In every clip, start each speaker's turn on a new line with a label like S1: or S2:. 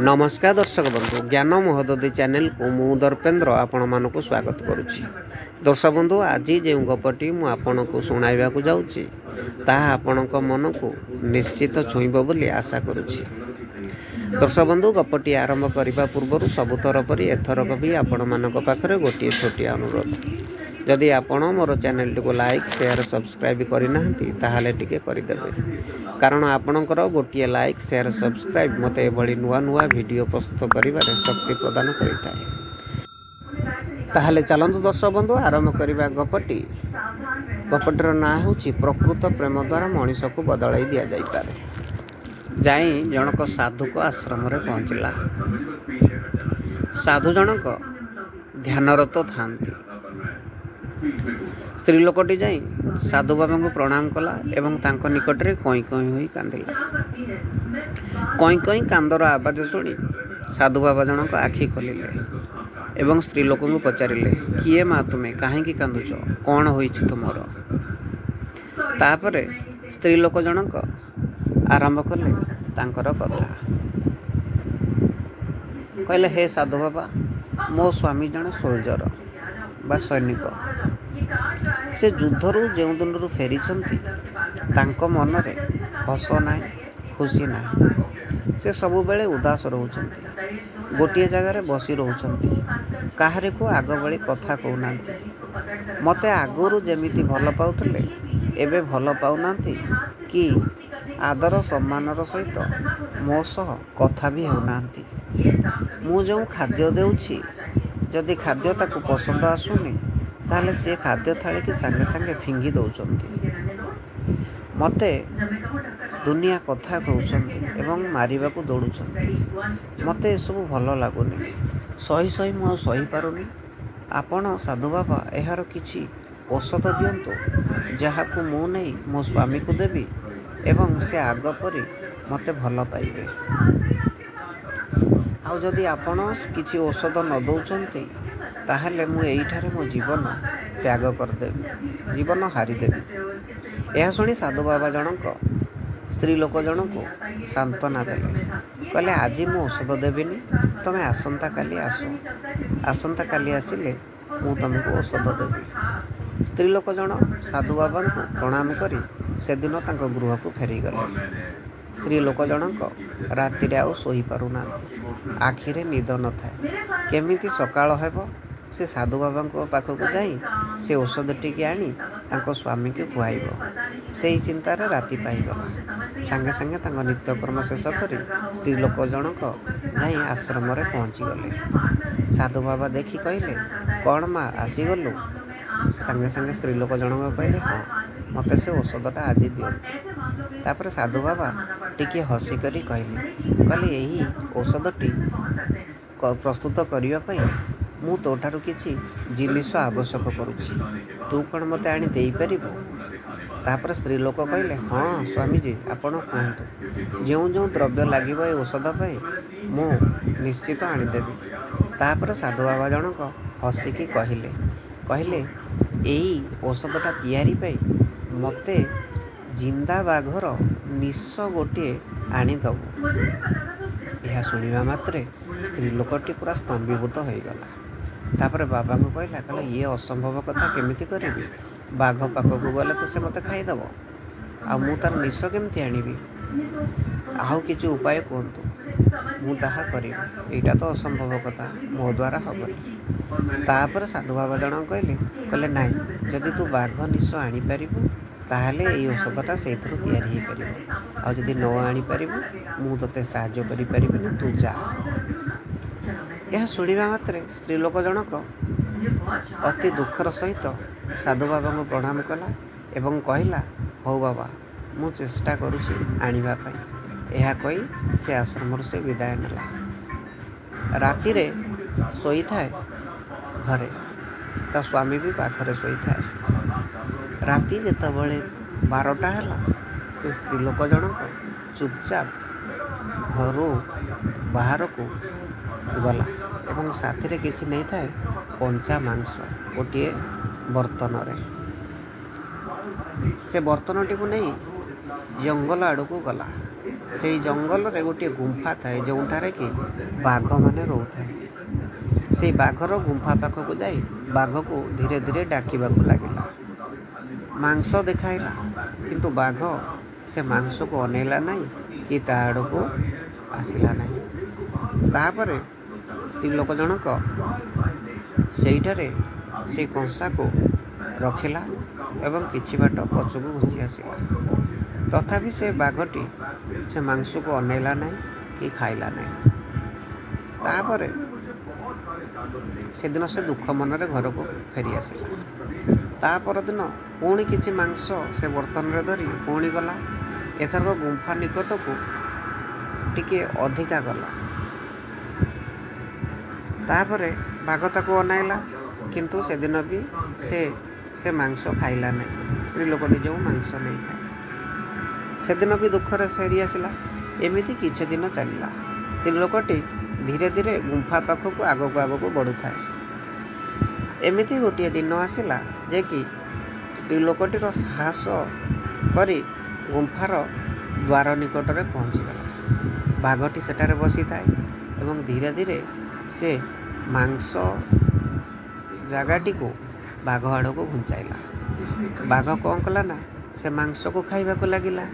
S1: ନମସ୍କାର ଦର୍ଶକ ବନ୍ଧୁ, ଜ୍ଞାନ ମହୋଦଧି ଚ୍ୟାନେଲକୁ ମୁଁ ଦର୍ପେନ୍ଦ୍ର ଆପଣମାନଙ୍କୁ ସ୍ୱାଗତ କରୁଛି। ଦର୍ଶକ ବନ୍ଧୁ, ଆଜି ଯେଉଁ ଗପଟି ମୁଁ ଆପଣଙ୍କୁ ଶୁଣାଇବାକୁ ଯାଉଛି ତାହା ଆପଣଙ୍କ ମନକୁ ନିଶ୍ଚିତ ଛୁଇଁବ ବୋଲି ଆଶା କରୁଛି। ଦର୍ଶକ ବନ୍ଧୁ, ଗପଟି ଆରମ୍ଭ କରିବା ପୂର୍ବରୁ ସବୁଥର ପରି ଏଥରକ ବି ଆପଣମାନଙ୍କ ପାଖରେ ଗୋଟିଏ ଛୋଟିଆ ଅନୁରୋଧ। ଯଦି ଆପଣ ମୋର ଚ୍ୟାନେଲଟିକୁ ଲାଇକ୍, ସେୟାର, ସବସ୍କ୍ରାଇବ୍ କରିନାହାନ୍ତି ତାହେଲେ ଟିକେ କରିଦେବେ, କାରଣ ଆପଣଙ୍କର ଗୋଟିଏ ଲାଇକ୍, ସେୟାର, ସବସ୍କ୍ରାଇବ୍ ମୋତେ ଏଭଳି ନୂଆ ନୂଆ ଭିଡ଼ିଓ ପ୍ରସ୍ତୁତ କରିବାରେ ଶକ୍ତି ପ୍ରଦାନ କରିଥାଏ। ତାହେଲେ ଚାଲନ୍ତୁ ଦର୍ଶକ ବନ୍ଧୁ, ଆରମ୍ଭ କରିବା ଗପଟି। ଗପଟିର ନାଁ ହେଉଛି ପ୍ରକୃତ ପ୍ରେମ ଦ୍ୱାରା ମଣିଷକୁ ବଦଳାଇ ଦିଆଯାଇପାରେ। ଯାଇ ଜଣକ ସାଧୁଙ୍କ ଆଶ୍ରମରେ ପହଞ୍ଚିଲା। ସାଧୁ ଜଣକ ଧ୍ୟାନରତ ଥାନ୍ତି। ସ୍ତ୍ରୀ ଲୋକଟି ଯାଇ ସାଧୁ ବାବାଙ୍କୁ ପ୍ରଣାମ କଲା ଏବଂ ତାଙ୍କ ନିକଟରେ କଇଁ କଇଁ ହୋଇ କାନ୍ଦିଲା। କଇଁ କଇଁ କାନ୍ଦର ଆବାଜ ଶୁଣି ସାଧୁ ବାବା ଜଣକ ଆଖି ଖୋଲିଲେ ଏବଂ ସ୍ତ୍ରୀ ଲୋକଙ୍କୁ ପଚାରିଲେ, କିଏ ମା ତୁମେ, କାହିଁକି କାନ୍ଦୁଛ, କ'ଣ ହୋଇଛି ତୁମର? ତାପରେ ସ୍ତ୍ରୀ ଲୋକ ଜଣକ ଆରମ୍ଭ କଲେ ତାଙ୍କର କଥା। କହିଲେ, ହେ ସାଧୁ ବାବା, ମୋ ସ୍ୱାମୀ ଜଣେ ସୋଲଜର ବା ସୈନିକ। ସେ ଯୁଦ୍ଧରୁ ଯେଉଁ ଦିନରୁ ଫେରିଛନ୍ତି ତାଙ୍କ ମନରେ ହସ ନାହିଁ, ଖୁସି ନାହିଁ। ସେ ସବୁବେଳେ ଉଦାସ ରହୁଛନ୍ତି, ଗୋଟିଏ ଜାଗାରେ ବସି ରହୁଛନ୍ତି, କାହାରିକୁ ଆଗ ଭଳି କଥା କହୁନାହାନ୍ତି। ମୋତେ ଆଗରୁ ଯେମିତି ଭଲ ପାଉଥିଲେ ଏବେ ଭଲ ପାଉନାହାନ୍ତି କି ଆଦର ସମ୍ମାନର ସହିତ ମୋ ସହ କଥା ବି ହେଉନାହାନ୍ତି। ମୁଁ ଯେଉଁ ଖାଦ୍ୟ ଦେଉଛି, ଯଦି ଖାଦ୍ୟ ତାକୁ ପସନ୍ଦ ଆସୁନି ତାହେଲେ ସେ ଖାଦ୍ୟ ଥାଳିକି ସାଙ୍ଗେ ସାଙ୍ଗେ ଫିଙ୍ଗି ଦେଉଛନ୍ତି। ମୋତେ ଦୁନିଆ କଥା କହୁଛନ୍ତି ଏବଂ ମାରିବାକୁ ଦୌଡ଼ୁଛନ୍ତି। ମୋତେ ଏସବୁ ଭଲ ଲାଗୁନି, ସହି ସହି ମୁଁ ଆଉ ସହିପାରୁନି। ଆପଣ ସାଧୁ ବାବା ଏହାର କିଛି ଔଷଧ ଦିଅନ୍ତୁ, ଯାହାକୁ ମୁଁ ନେଇ ମୋ ସ୍ୱାମୀକୁ ଦେବି ଏବଂ ସେ ଆଗ ପରି ମୋତେ ଭଲ ପାଇବେ। ଆଉ ଯଦି ଆପଣ କିଛି ଔଷଧ ନ ଦେଉଛନ୍ତି ତାହେଲେ ମୁଁ ଏଇଠାରେ ମୋ ଜୀବନ ତ୍ୟାଗ କରିଦେବି, ଜୀବନ ହାରିଦେବି। ଏହା ଶୁଣି ସାଧୁ ବାବା ଜଣକ ସ୍ତ୍ରୀ ଲୋକ ଜଣକୁ ସାନ୍ତ୍ୱନା ଦେଲେ। କହିଲେ, ଆଜି ମୁଁ ଔଷଧ ଦେବିନି, ତୁମେ ଆସନ୍ତାକାଲି ଆସ। ଆସନ୍ତାକାଲି ଆସିଲେ ମୁଁ ତୁମକୁ ଔଷଧ ଦେବି। ସ୍ତ୍ରୀ ଲୋକ ଜଣ ସାଧୁ ବାବାଙ୍କୁ ପ୍ରଣାମ କରି ସେଦିନ ତାଙ୍କ ଗୃହକୁ ଫେରିଗଲେ। ସ୍ତ୍ରୀ ଲୋକ ଜଣକ ରାତିରେ ଆଉ ଶୋଇପାରୁନାହାନ୍ତି, ଆଖିରେ ନିଦ ନଥାଏ। କେମିତି ସକାଳ ହେବ ସେ ସାଧୁ ବାବାଙ୍କ ପାଖକୁ ଯାଇ ସେ ଔଷଧଟିକି ଆଣି ତାଙ୍କ ସ୍ୱାମୀକୁ ଖୁଆଇବ, ସେଇ ଚିନ୍ତାରେ ରାତି ପାହିଗଲା। ସାଙ୍ଗେ ସାଙ୍ଗେ ତାଙ୍କ ନିତ୍ୟକର୍ମ ଶେଷ କରି ସ୍ତ୍ରୀ ଲୋକ ଜଣକ ଯାଇ ଆଶ୍ରମରେ ପହଞ୍ଚିଗଲେ। ସାଧୁ ବାବା ଦେଖି କହିଲେ, କ'ଣ ମା ଆସିଗଲୁ? ସାଙ୍ଗେ ସାଙ୍ଗେ ସ୍ତ୍ରୀ ଲୋକ ଜଣକ କହିଲେ, ହଁ, ମୋତେ ସେ ଔଷଧଟା ଆଜି ଦିଅନ୍ତୁ। ତାପରେ ସାଧୁ ବାବା ଟିକିଏ ହସିକରି କହିଲେ, ଏହି ଔଷଧଟି ପ୍ରସ୍ତୁତ କରିବା ପାଇଁ ମୁଁ ତୋଠାରୁ କିଛି ଜିନିଷ ଆବଶ୍ୟକ କରୁଛି, ତୁ କ'ଣ ମୋତେ ଆଣି ଦେଇପାରିବୁ? ତାପରେ ସ୍ତ୍ରୀ ଲୋକ କହିଲେ, ହଁ ସ୍ୱାମୀଜୀ, ଆପଣ କୁହନ୍ତୁ, ଯେଉଁ ଯେଉଁ ଦ୍ରବ୍ୟ ଲାଗିବ ଏ ଔଷଧ ପାଇଁ ମୁଁ ନିଶ୍ଚିତ ଆଣିଦେବି। ତାପରେ ସାଧୁ ବାବା ଜଣକ ହସିକି କହିଲେ, ଏଇ ଔଷଧଟା ତିଆରି ପାଇଁ ମୋତେ ଜିନ୍ଦା ବାଘର ନିଶ ଗୋଟିଏ ଆଣିଦେବୁ। ଏହା ଶୁଣିବା ମାତ୍ରେ ସ୍ତ୍ରୀ ଲୋକଟି ପୁରା ସ୍ତମ୍ଭୀଭୂତ ହୋଇଗଲା। ତାପରେ ବାବାଙ୍କୁ କହିଲା, ଇଏ ଅସମ୍ଭବ କଥା, କେମିତି କରିବି? ବାଘ ପାଖକୁ ଗଲେ ତ ସେ ମୋତେ ଖାଇଦେବ, ଆଉ ମୁଁ ତା'ର ନିଶ କେମିତି ଆଣିବି? ଆଉ କିଛି ଉପାୟ କୁହନ୍ତୁ, ମୁଁ ତାହା କରିବି। ଏଇଟା ତ ଅସମ୍ଭବ କଥା, ମୋ ଦ୍ୱାରା ହେବନି। ତାପରେ ସାଧୁ ବାବା ଜଣକ କହିଲେ ନାଇଁ, ଯଦି ତୁ ବାଘ ନିଶ ଆଣିପାରିବୁ ତାହେଲେ ଏଇ ଔଷଧଟା ସେଇଥିରୁ ତିଆରି ହେଇପାରିବ, ଆଉ ଯଦି ନ ଆଣିପାରିବୁ ମୁଁ ତୋତେ ସାହାଯ୍ୟ କରିପାରିବିନି, ତୁ ଯା। ଏହା ଶୁଣିବା ମାତ୍ରେ ସ୍ତ୍ରୀ ଲୋକ ଜଣକ ଅତି ଦୁଃଖର ସହିତ ସାଧୁ ବାବାଙ୍କୁ ପ୍ରଣାମ କଲା ଏବଂ କହିଲା, ହଉ ବାବା, ମୁଁ ଚେଷ୍ଟା କରୁଛି ଆଣିବା ପାଇଁ। ଏହା କହି ସେ ଆଶ୍ରମରୁ ସେ ବିଦାୟ ନେଲା। ରାତିରେ ଶୋଇଥାଏ ଘରେ, ତା ସ୍ୱାମୀ ବି ପାଖରେ ଶୋଇଥାଏ। ରାତି ଯେତେବେଳେ 12ଟା ହେଲା, ସେ ସ୍ତ୍ରୀ ଲୋକ ଜଣକ ଚୁପଚାପ ଘରୁ ବାହାରକୁ ଗଲା ଏବଂ ସାଥିରେ କିଛି ନେଇଥାଏ କଞ୍ଚା ମାଂସ ଗୋଟିଏ ବର୍ତ୍ତନରେ। ସେ ବର୍ତ୍ତନଟିକୁ ନେଇ ଜଙ୍ଗଲ ଆଡ଼କୁ ଗଲା। ସେଇ ଜଙ୍ଗଲରେ ଗୋଟିଏ ଗୁମ୍ଫା ଥାଏ, ଯେଉଁଠାରେ କି ବାଘମାନେ ରହୁଥାନ୍ତି। ସେଇ ବାଘର ଗୁମ୍ଫା ପାଖକୁ ଯାଇ ବାଘକୁ ଧୀରେ ଧୀରେ ଡାକିବାକୁ ଲାଗିଲା। ମାଂସ ଦେଖାଇଲା, କିନ୍ତୁ ବାଘ ସେ ମାଂସକୁ ଅନେଇଲା ନାହିଁ କି ତା ଆଡ଼କୁ ଆସିଲା ନାହିଁ। ତାପରେ ସ୍ତ୍ରୀ ଲୋକ ଜଣକ ସେଇଠାରେ ସେଇ କଂସାକୁ ରଖିଲା ଏବଂ କିଛି ବାଟ ପଛକୁ ଘୁଞ୍ଚି ଆସିଲା। ତଥାପି ସେ ବାଘଟି ସେ ମାଂସକୁ ଅନେଇଲା ନାହିଁ କି ଖାଇଲା ନାହିଁ। ତାପରେ ସେଦିନ ସେ ଦୁଃଖ ମନରେ ଘରକୁ ଫେରି ଆସିଲା। ତା ପରଦିନ ପୁଣି କିଛି ମାଂସ ସେ ବର୍ତ୍ତନରେ ଧରି ପୁଣି ଗଲା। ଏଥରକ ଗୁମ୍ଫା ନିକଟକୁ ଟିକିଏ ଅଧିକା ଗଲା। ତାପରେ ବାଘ ତାକୁ ଅନାଇଲା, କିନ୍ତୁ ସେଦିନ ବି ସେ ସେ ମାଂସ ଖାଇଲା ନାହିଁ, ସ୍ତ୍ରୀ ଲୋକଟି ଯେଉଁ ମାଂସ ନେଇଥାଏ। ସେଦିନ ବି ଦୁଃଖରେ ଫେରି ଆସିଲା। ଏମିତି କିଛି ଦିନ ଚାଲିଲା। ସ୍ତ୍ରୀ ଲୋକଟି ଧୀରେ ଧୀରେ ଗୁମ୍ଫା ପାଖକୁ ଆଗକୁ ଆଗକୁ ବଢ଼ୁଥାଏ। ଏମିତି ଗୋଟିଏ ଦିନ ଆସିଲା ଯେ କି ସ୍ତ୍ରୀ ଲୋକଟିର ସାହସ କରି ଗୁମ୍ଫାର ଦ୍ୱାର ନିକଟରେ ପହଞ୍ଚିଗଲା। ବାଘଟି ସେଠାରେ ବସିଥାଏ ଏବଂ ଧୀରେ ଧୀରେ ସେ ମାଂସ ଜାଗାଟିକୁ ବାଘ ଆଡ଼କୁ ଘୁଞ୍ଚାଇଲା। ବାଘ କ'ଣ କଲା ନା, ସେ ମାଂସକୁ ଖାଇବାକୁ ଲାଗିଲା।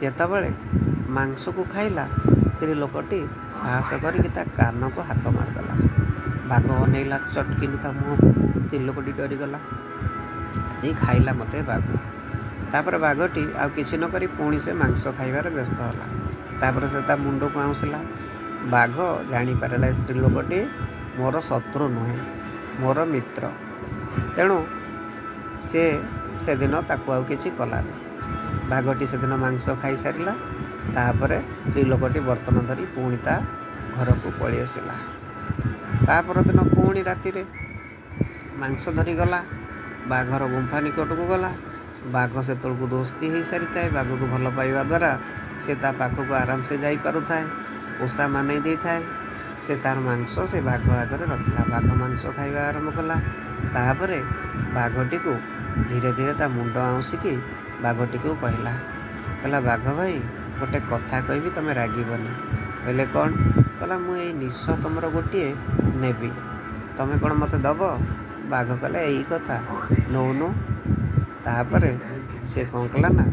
S1: ଯେତେବେଳେ ମାଂସକୁ ଖାଇଲା, ସ୍ତ୍ରୀ ଲୋକଟି ସାହସ କରିକି ତା କାନକୁ ହାତ ମାରିଦେଲା। ବାଘ ଅନେଇଲା ଚଟକିନି ତା ମୁହଁକୁ। ସ୍ତ୍ରୀ ଲୋକଟି ଡରିଗଲା, ଆଜି ଖାଇଲା ମୋତେ ବାଘ। ତାପରେ ବାଘଟି ଆଉ କିଛି ନ କରି ପୁଣି ସେ ମାଂସ ଖାଇବାରେ ବ୍ୟସ୍ତ ହେଲା। ତାପରେ ସେ ତା ମୁଣ୍ଡକୁ ଆଉଁସିଲା। ବାଘ ଜାଣିପାରିଲା, ଏ ସ୍ତ୍ରୀ ଲୋକଟି ମୋର ଶତ୍ରୁ ନୁହେଁ, ମୋର ମିତ୍ର। ତେଣୁ ସେ ସେଦିନ ତାକୁ ଆଉ କିଛି କଲାନି। ବାଘଟି ସେଦିନ ମାଂସ ଖାଇସାରିଲା। ତାପରେ ସ୍ତ୍ରୀ ଲୋକଟି ବର୍ତ୍ତନ ଧରି ପୁଣି ତା ଘରକୁ ପଳେଇ ଆସିଲା। ତା ପରଦିନ ପୁଣି ରାତିରେ ମାଂସ ଧରି ଗଲା, ବାଘର ଗୁମ୍ଫା ନିକଟକୁ ଗଲା। ବାଘ ସେତେବେଳକୁ ଦୋସ୍ତି ହେଇସାରିଥାଏ। ବାଘକୁ ଭଲ ପାଇବା ଦ୍ୱାରା ସେ ତା ପାଖକୁ ଆରାମସେ ଯାଇପାରୁଥାଏ, ପୋଷା ମାନେଇ ଦେଇଥାଏ। ସେ ତାର ମାଂସ ସେ ବାଘ ଆଗରେ ରଖିଲା। ବାଘ ମାଂସ ଖାଇବା ଆରମ୍ଭ କଲା। ତାପରେ ବାଘଟିକୁ ଧୀରେ ଧୀରେ ତା ମୁଣ୍ଡ ଆଉଁସିକି ବାଘଟିକୁ କହିଲା, କହିଲା, ବାଘ ଭାଇ, ଗୋଟେ କଥା କହିବି, ତମେ ରାଗିବନି। କହିଲେ, କ'ଣ? କହିଲା, ମୁଁ ଏଇ ନିଶ ତମର ଗୋଟିଏ ନେବି, ତମେ କ'ଣ ମୋତେ ଦେବ? ବାଘ କହିଲା, ଏଇ କଥା, ନଉନୁ। ତାପରେ ସେ କ'ଣ କଲା ନା,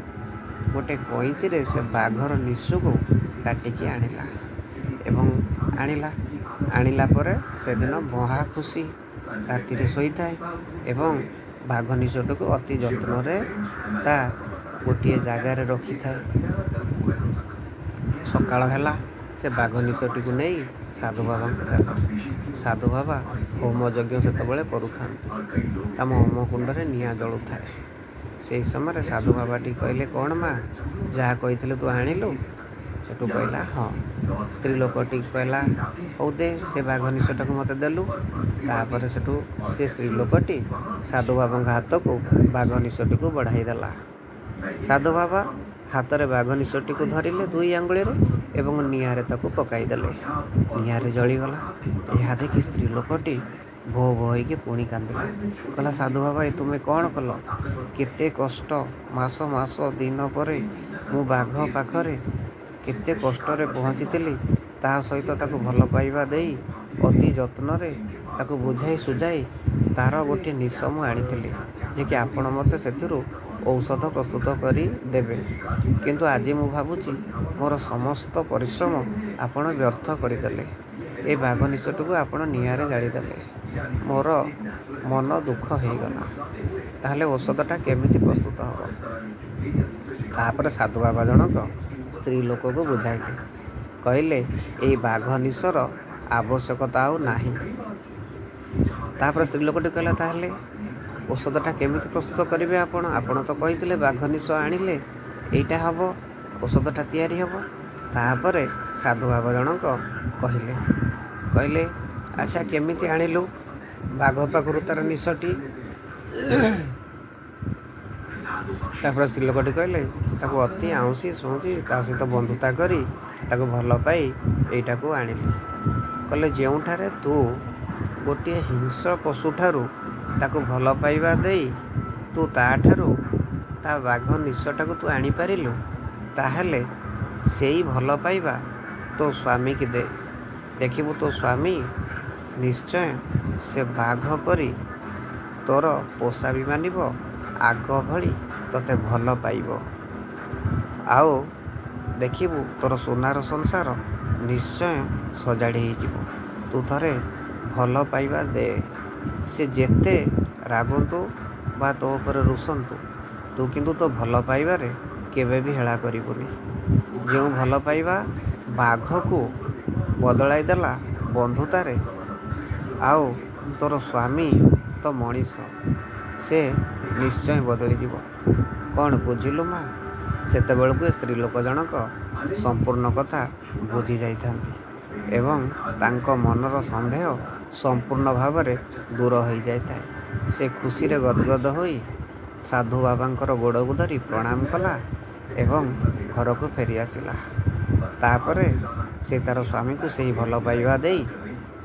S1: ଗୋଟେ କଇଁଚିରେ ସେ ବାଘର ନିଶକୁ କାଟିକି ଆଣିଲା ଏବଂ ଆଣିଲା। ଆଣିଲା ପରେ ସେଦିନ ମହା ଖୁସି, ରାତିରେ ଶୋଇଥାଏ ଏବଂ ବାଘ ନିଶଟିକୁ ଅତି ଯତ୍ନରେ ତା ଗୋଟିଏ ଜାଗାରେ ରଖିଥାଏ। ସକାଳ ହେଲା, ସେ ବାଘ ନିଶଟିକୁ ନେଇ ସାଧୁ ବାବାଙ୍କୁ ଦେଲା। ସାଧୁ ବାବା ହୋମ ଯଜ୍ଞ ସେତେବେଳେ କରୁଥାନ୍ତି। ତମ ହୋମ କୁଣ୍ଡରେ ନିଆଁ ଜଳୁଥାଏ। ସେଇ ସମୟରେ ସାଧୁ ବାବାଟି କହିଲେ, କ'ଣ ମା, ଯାହା କହିଥିଲେ ତୁ ଆଣିଲୁ? ସେଠୁ କହିଲା, ହଁ। ସ୍ତ୍ରୀ ଲୋକଟି କହିଲା, ହଉ ଦେ, ସେ ବାଘ ନିଶଟାକୁ ମୋତେ ଦେଲୁ। ତାପରେ ସେଠୁ ସେ ସ୍ତ୍ରୀ ଲୋକଟି ସାଧୁ ବାବାଙ୍କ ହାତକୁ ବାଘ ନିଶଟିକୁ ବଢ଼ାଇ ଦେଲା। ସାଧୁ ବାବା ହାତରେ ବାଘ ନିଶଟିକୁ ଧରିଲେ ଦୁଇ ଆଙ୍ଗୁଳିରେ ଏବଂ ନିଆଁରେ ତାକୁ ପକାଇଦେଲେ। ନିଆଁରେ ଜଳିଗଲା। ଏହା ଦେଖି ସ୍ତ୍ରୀ ଲୋକଟି ଭୋ ଭୋ ହେଇକି ପୁଣି କାନ୍ଦିଲା। କହିଲା, ସାଧୁ ବାବା, ଏ ତୁମେ କ'ଣ କଲ? କେତେ କଷ୍ଟ, ମାସ ମାସ ଦିନ ପରେ ମୁଁ ବାଘ ପାଖରେ କେତେ କଷ୍ଟରେ ପହଞ୍ଚିଥିଲି। ତା ସହିତ ତାକୁ ଭଲ ପାଇବା ଦେଇ ଅତି ଯତ୍ନରେ ତାକୁ ବୁଝାଇ ସୁଝାଇ ତାର ଗୋଟିଏ ନିଶ ମୁଁ ଆଣିଥିଲି, ଯେ କି ଆପଣ ମୋତେ ସେଥିରୁ ଔଷଧ ପ୍ରସ୍ତୁତ କରି ଦେବେ। କିନ୍ତୁ ଆଜି ମୁଁ ଭାବୁଛି ମୋର ସମସ୍ତ ପରିଶ୍ରମ ଆପଣ ବ୍ୟର୍ଥ କରିଦେଲେ। ଏ ବାଘ ନିଶଟିକୁ ଆପଣ ନିଆଁରେ ଜାଳିଦେଲେ। ମୋର ମନ ଦୁଃଖ ହେଇଗଲା। ତାହେଲେ ଔଷଧଟା କେମିତି ପ୍ରସ୍ତୁତ ହେବ? ତାପରେ ସାଧୁ ବାବା ଜଣକ ସ୍ତ୍ରୀ ଲୋକକୁ ବୁଝାଇଲେ। କହିଲେ, ଏଇ ବାଘ ନିଶର ଆବଶ୍ୟକତା ଆଉ ନାହିଁ। ତାପରେ ସ୍ତ୍ରୀ ଲୋକଟି କହିଲା, ତାହେଲେ ଔଷଧଟା କେମିତି ପ୍ରସ୍ତୁତ କରିବେ ଆପଣ? ଆପଣ ତ କହିଥିଲେ ବାଘ ନିଶ ଆଣିଲେ ଏଇଟା ହେବ, ଔଷଧଟା ତିଆରି ହେବ। ତାପରେ ସାଧୁ ବାବା ଜଣକ କହିଲେ, କହିଲେ, ଆଚ୍ଛା, କେମିତି ଆଣିଲୁ ବାଘ ପାଖରୁ ତାର ନିଶଟି? ତାପରେ ସ୍ତ୍ରୀ ଲୋକଟି କହିଲେ, ତାକୁ ଅତି ଆଉଁସି ସୁଉଁସି ତା ସହିତ ବନ୍ଧୁତା କରି ତାକୁ ଭଲ ପାଇ ଏଇଟାକୁ ଆଣିଲି। କହିଲେ, ଯେଉଁଠାରେ ତୁ ଗୋଟିଏ ହିଂସ୍ର ପଶୁଠାରୁ ତାକୁ ଭଲ ପାଇବା ଦେଇ ତୁ ତା'ଠାରୁ ତା ବାଘ ନିଶଟାକୁ ତୁ ଆଣିପାରିଲୁ, ତାହେଲେ ସେଇ ଭଲ ପାଇବା ତୋ ସ୍ୱାମୀକି ଦେ, ଦେଖିବୁ ତୋ ସ୍ୱାମୀ ନିଶ୍ଚୟ ସେ ବାଘ ପରି ତୋର ପୋଷା ବି ମାନିବ, ଆଗ ଭଳି ତୋତେ ଭଲ ପାଇବ। ଆଉ ଦେଖିବୁ ତୋର ସୁନାର ସଂସାର ନିଶ୍ଚୟ ସଜାଡ଼ି ହେଇଯିବ। ତୁ ଥରେ ଭଲ ପାଇବା ଦେ, ସେ ଯେତେ ରାଗନ୍ତୁ ବା ତୋ ଉପରେ ରୁଷନ୍ତୁ, ତୁ କିନ୍ତୁ ତୋ ଭଲ ପାଇବାରେ କେବେ ବି ହେଳା କରିବୁନି। ଯେଉଁ ଭଲ ପାଇବା ବାଘକୁ ବଦଳାଇ ଦେଲା ବନ୍ଧୁତାରେ, ଆଉ ତୋର ସ୍ୱାମୀ ତ ମଣିଷ, ସେ ନିଶ୍ଚୟ ବଦଳିଯିବ। କ'ଣ ବୁଝିଲୁ ମା? ସେତେବେଳକୁ ଏ ସ୍ତ୍ରୀ ଲୋକ ଜଣକ ସମ୍ପୂର୍ଣ୍ଣ କଥା ବୁଝି ଯାଇଥାନ୍ତି ଏବଂ ତାଙ୍କ ମନର ସନ୍ଦେହ ସମ୍ପୂର୍ଣ୍ଣ ଭାବରେ ଦୂର ହୋଇଯାଇଥାଏ। ସେ ଖୁସିରେ ଗଦଗଦ ହୋଇ ସାଧୁ ବାବାଙ୍କର ଗୋଡ଼କୁ ଧରି ପ୍ରଣାମ କଲା ଏବଂ ଘରକୁ ଫେରି ଆସିଲା। ତାପରେ ସେ ତା'ର ସ୍ୱାମୀକୁ ସେହି ଭଲ ପାଇବା ଦେଇ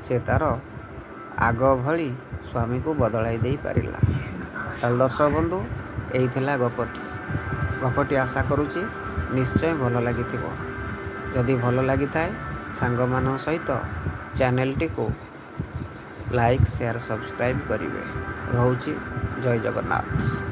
S1: ସେ ତା'ର ଆଗ ଭଳି ସ୍ୱାମୀକୁ ବଦଳାଇ ଦେଇପାରିଲା। ତାହେଲେ ଦର୍ଶକ ବନ୍ଧୁ, ଏଇ ଥିଲା ଗପଟି। ଗପଟି ଆଶା କରୁଛି ନିଶ୍ଚୟ ଭଲ ଲାଗିଥିବ। ଯଦି ଭଲ ଲାଗିଥାଏ, ସାଙ୍ଗମାନଙ୍କ ସହିତ ଚ୍ୟାନେଲଟିକୁ ଲାଇକ୍, ସେୟାର, ସବସ୍କ୍ରାଇବ୍ କରିବେ। ରହୁଛି, ଜୟ ଜଗନ୍ନାଥ।